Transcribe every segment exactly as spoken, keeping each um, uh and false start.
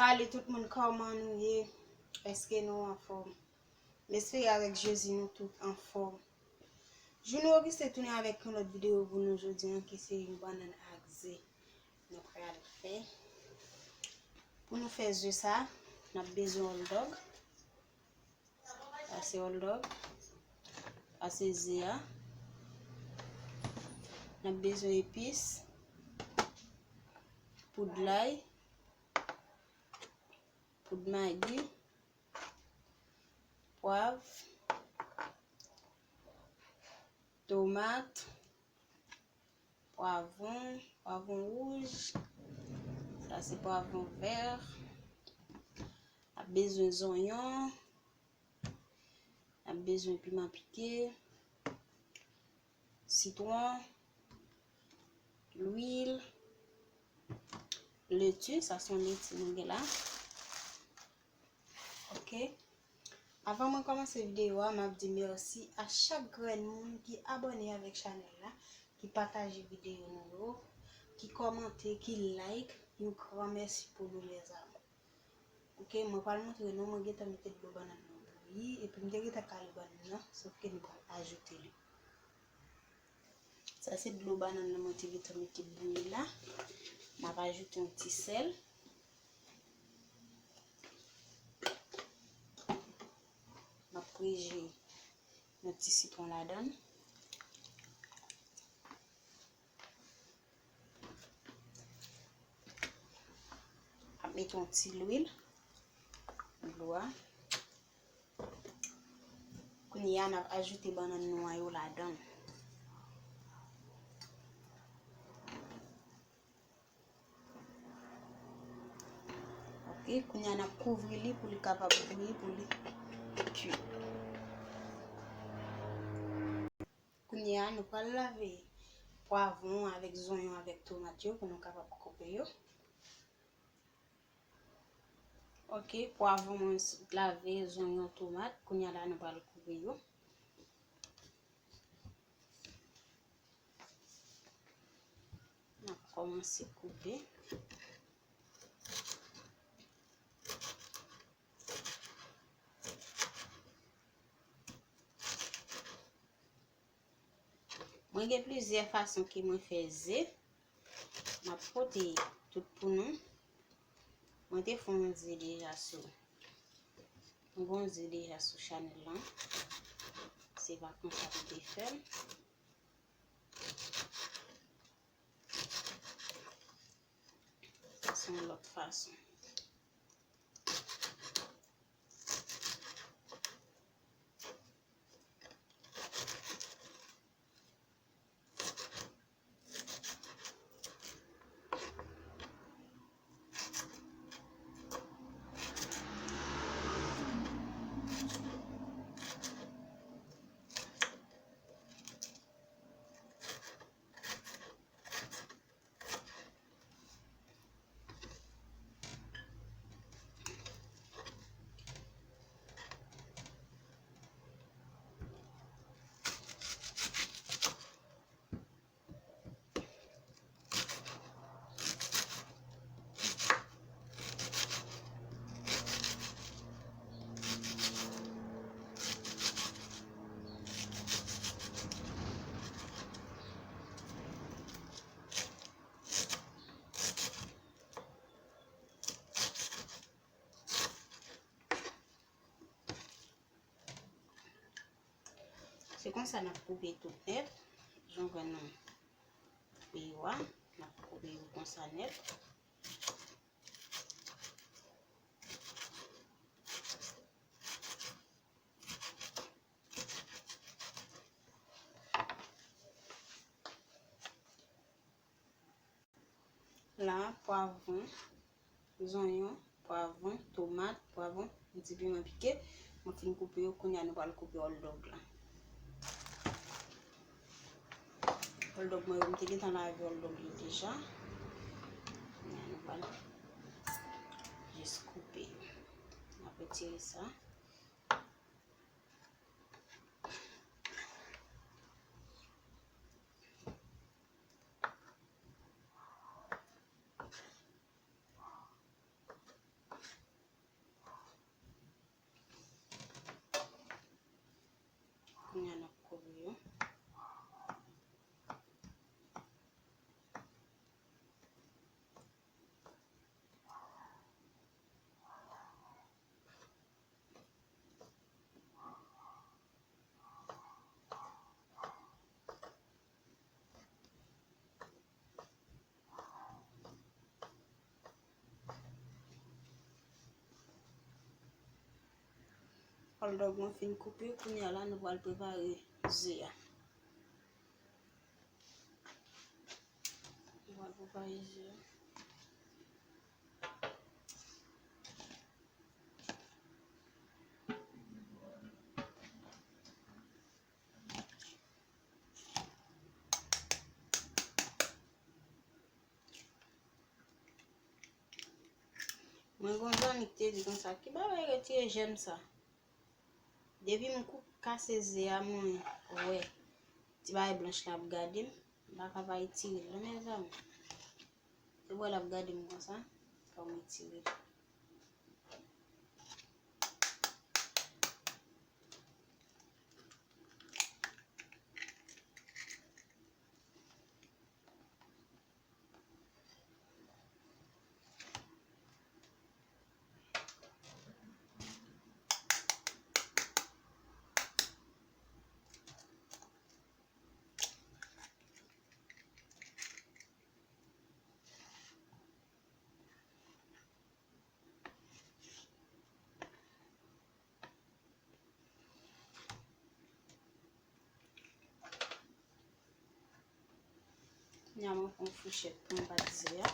Salut tout moun, kòman nou ye? Èske nou anfòm? M espere avèk Jezi nou tout anfòm. Juno Auguste tounen avèk yon lòt videyo pou nou jodi a, ki se yon bannann ak ze nou pral fè. Pou nou fè ze sa, n ap bezwen hot dog. Sa se hot dog. Sa se ze a. N ap bezwen epis, poud lay, poud magi, pwav, tomat, pwavwon, pwavwon wouj. Sa se pwavwon vè. N ap bezwen zonyon. N ap bezwen piman pike, sitwon, lwil, leti, sa se yon leti nou gen la. Ok. Avan mwen kòmanse videyo a, m ap di mèsi a chak grenn moun ki abòne avèk chanèl la, ki pataje videyo nou yo, ki kòmante, ki like. Yon gran mèsi pou nou, mes amours. Ok, mwen pral montre nou, mwen gentan mete dlo bannann nan bouyi, epi m te gentan kale bannann nan, sòf ke nou pral ajoute li. Sa se dlo bannann nan mwen te gentan mete bouyi la. M ap ajoute yon ti sèl. M ap preje yon ti sitwon ladan l. Ap mete yon ti lwil nan dlo a. Kounye a, n ap ajoute bannann nou an yo ladan l. Ok, kounye a, n ap kouvri li pou li kapab bouyi, pou li kui. Kounye a, nou pral lave pwavwon avèk zonyon avèk tomat yo pou nou kapab koupe yo. Ok, pwavwon mwen s-, lave, zonyon, tomat. Kounye a la, nou pral koupe yo. N ap kòmanse koupe. Mwen gen plizyè fason ke mwen fè ze. M ap pote tout pou nou. Mwen te fè yon ze deja sou. Mwen gen yon ze deja sou chanèl lan. Se pa konsa m te fè l. Se yon lòt fason. Se konsa n ap koupe tout nèt. Jan w wè nou koupe yo a, n ap koupe yo konsa nèt. La, pwavwon, zonyon, pwavwon, tomat, pwavwon, yon ti piman pike. Mwen fin koupe yo, kounye a nou pral koupe hot dog la. Hot dog mwen yo, m te gentan lave hot dog yo deja. Kounye a nou pral jis koupe yo. N ap retire sa. Hot dog mwen fin koupe, kounye a la nou pral prepare ze a. Nou pral prepare ze a. Mwen gon zanmi ki te di konsa, ki bagay retire jèm sa? Depi m kou kase ze a, mwen wè ti bagay blanch la ap gade m, m pa ka pa retire l non, mezanmi. Se wè l ap gade m konsa, fò m retire l. Kounye a mwen pran fouchèt pou m bat ze a.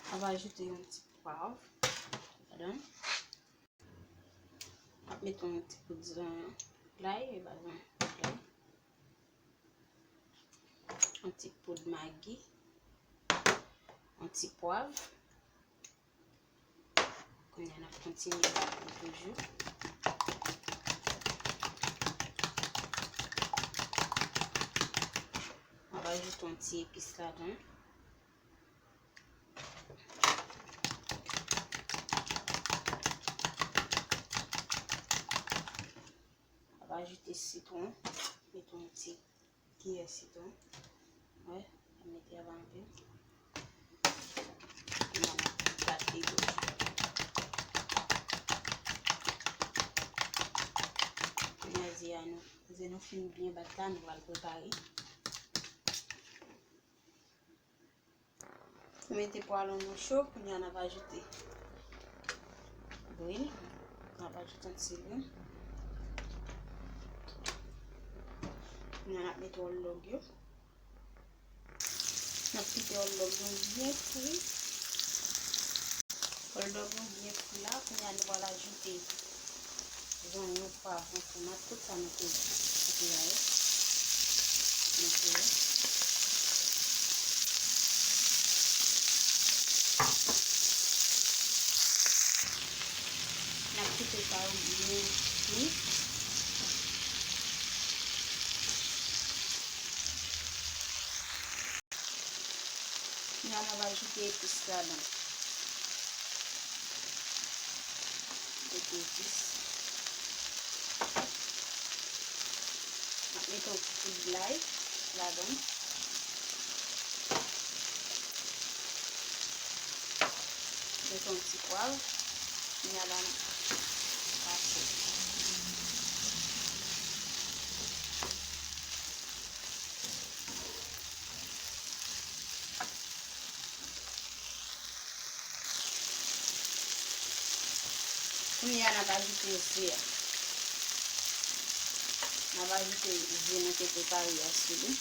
M ap ajoute yon ti pwav ladan. M ap mete yon ti poud lay, e pa yon poud lay. Yon ti poud magi. Yon ti pwav. Kounye a n ap kontinye bati toujou. M ap ajoute yon ti epis ladan. M ap ajoute sitwon. Mete yon ti kiyè sitwon. Wè, m mete anba anpil. Kounye a n ap bat li tou. Kounye a ze a nou, ze nou fin byen bat la, nou pral prepare. Nou mete pwalon nou cho, kounye a n ap ajoute lwil, n ap ajoute yon ti lwil. Kounye a n ap mete hot dog yo. N ap kite hot dog yo byen fri. Hot dog yo byen fri la, kounye a nou pral ajoute zonyon, pwav, tomat, tout sa nou te koupe a yo. Mete yo. N ap kite sa yo byen fri. Kounye a n ap ajoute epis ladan. Mete epis. N ap mete yon ti poud lay ladan. Mete yon ti pwav. Kounye a la n ap pase. Kounye a n ap ajoute ze a. N ap ajoute ze nou te prepare a sou li.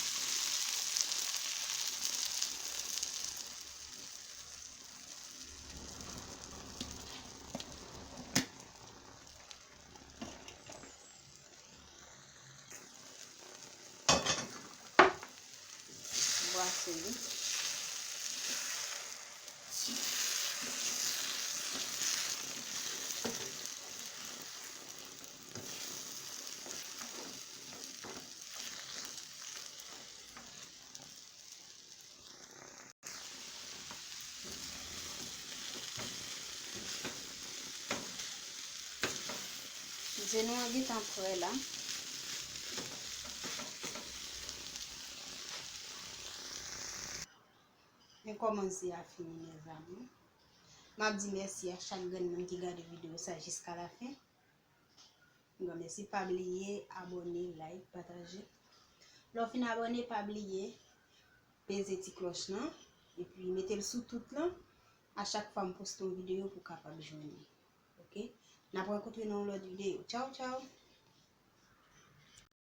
Brase li. Ze nou an gentan prè la. Men kòman ze a fini, mezanmi. M ap di mèsi a chak grenn moun ki gade videyo sa jiska lafen. Yon gran mèsi, pa bliye abòne, like, pataje. Lè w fin abòne, pa bliye peze ti klòch lan, epi mete l sou tout lan. A chak fwa m poste yon videyo pou w kapab jwenn li. Ok? N ap rankontre nan yon lòt videyo. Tchaw, tchaw!